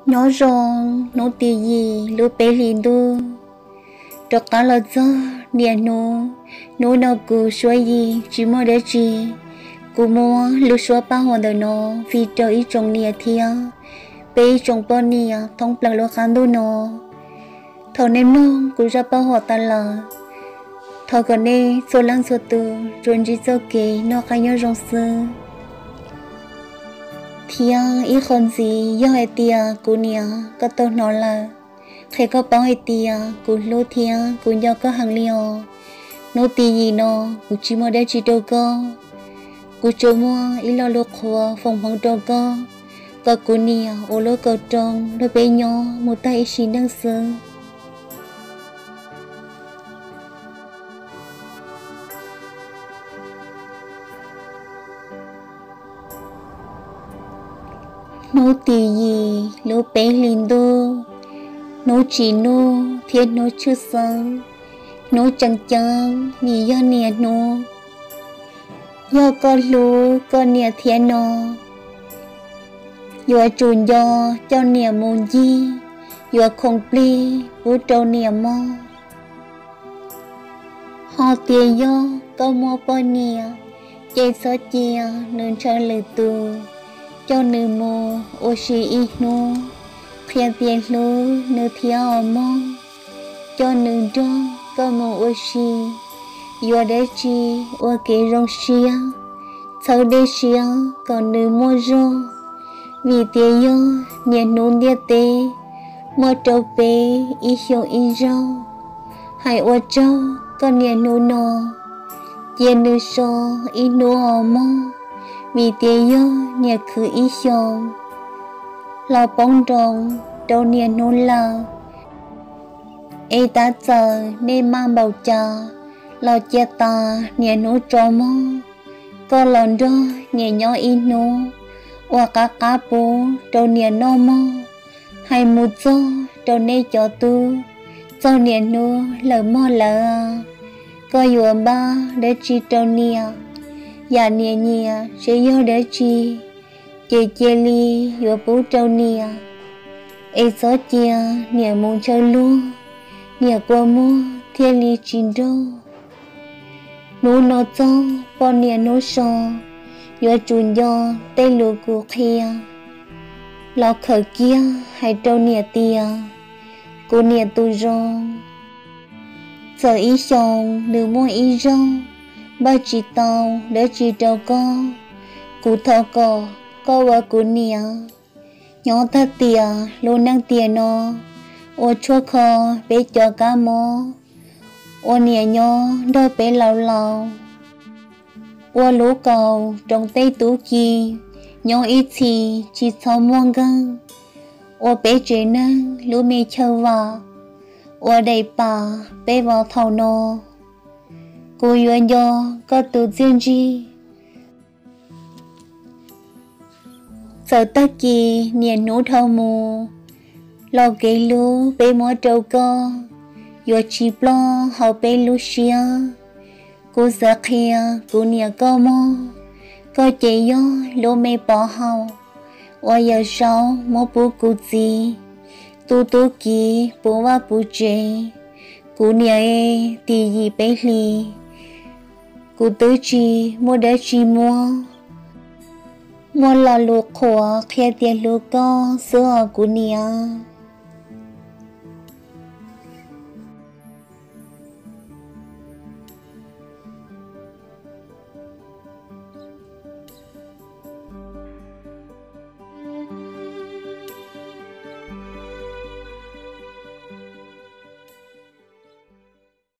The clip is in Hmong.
Nyob zoo hnub tim yim lub peb hlis ntuj, rov qab los txog niaj hnub. Hnub no kuv Suab Yim tsis muaj dab tsi, kuv muab lub suab paj huam ntawm no fij rau ib tsoom niam thiab peb ib tsoom poj niam thoob plaws lub qab ntuj no. Thaum nej mloog kuv zaj paj huam tas lawm, thov kom nej txhua leej txhua tus tsuas ntsib txoj kev noj qab nyob zoo xwb. Thiab ib qho ntxiv, yog hais tias kuv niam koj tau hnov lawm, qhia koj paub hais tias kuv hlub thiab kuv nco koj heev li os. Hnub tim yim no kuv tsis muaj dab tsi rau koj, kuv tsuas muaj ib lo lus qhuas foom hmoov rau koj, kom kuv niam ua lub kaum roos nrog peb nyob mus tag ib sim neej xwb. Hnub tim yim lub peb hlis ntuj, hnub tsim nuj thiab hnub tshwj xeeb, hnub tseem ceeb vim yog niaj hnub. Yog koj hlub koj niam thiab no, yuav tsum nco coj niam mus ncig, yuav khoom plig pub rau niam mog. Ho tias yog koj muaj poj niam, ces txhob cia nws ntshaw lwm tus, coj nws mus ua si ib hnub, qhia tias hlub nws thiab os mog. Coj nws nrog koj mus ua si, yuav dab tsi ua kev zoo siab, txhawb dej siab kom nws muaj zog, vim tias yog niaj hnub ntiaj teb muaj rau peb ib xyoos ib zaug. Hais ua tsaug koj niam hnub no, cia nws so ib hnub os mog, vim tias yog niam khwv ib xyoos los poob nroos rau niaj hnub lawm. Es tab txawm nej maj npaum cas los cia tas niaj hnub tso mog. Koj los nrog niam nyob ib hnub, ua qab qab pub rau niam noj mog. Hais mus txog rau nej cov tub, txog niaj hnub lawm mog lawv, koj yuav npaj dab tsi rau niam? Yam niam nyiam seb yog dab tsi, ces cia li yuav pub rau niam. Es txhob cia niam mus ntshaw luag, niam kua muag thiaj li tsis nrog. Hnub no txog poj niam hnub so, yuav tsum nco tej lus kuv qhia los khawm kiag hais rau niam tias, kuv niam tus zoo, txawm ib xyoos nws muaj ib zaug npaj tsis tau dab tsi rau koj, kuv thov kom koj ua kuv niam. Nyob tag tiam lub neej tiam no, ua tshuaj kho peb cov kab mob, ua niam nyob nrog peb laus laus, ua lub kaus roos tej tub ki, nyob ib txhis tsis txhob muaj nkeeg, ua peb tsev neeg lub me chaw vam, ua daim pam peb vov thaum no. Kuv yuav nco koj tus txiaj ntsig. Txawm tag kis niaj hnub dhau mus, los kev hlub peb muab rau koj yuav tsis ploj hauv peb lub siab. Kuv xav qhia kuv niam koj mog, koj ces yog lub me pov haum uas yawm saub muab pub kuv txiv, tu tub kiv puv vaj puv tsev. Kuv niam es, tim yim peb hlis, kuv twb tsis muaj dab tsi muab, muaj lo lus qhuas qhia tias hlub koj xwb os kuv niam.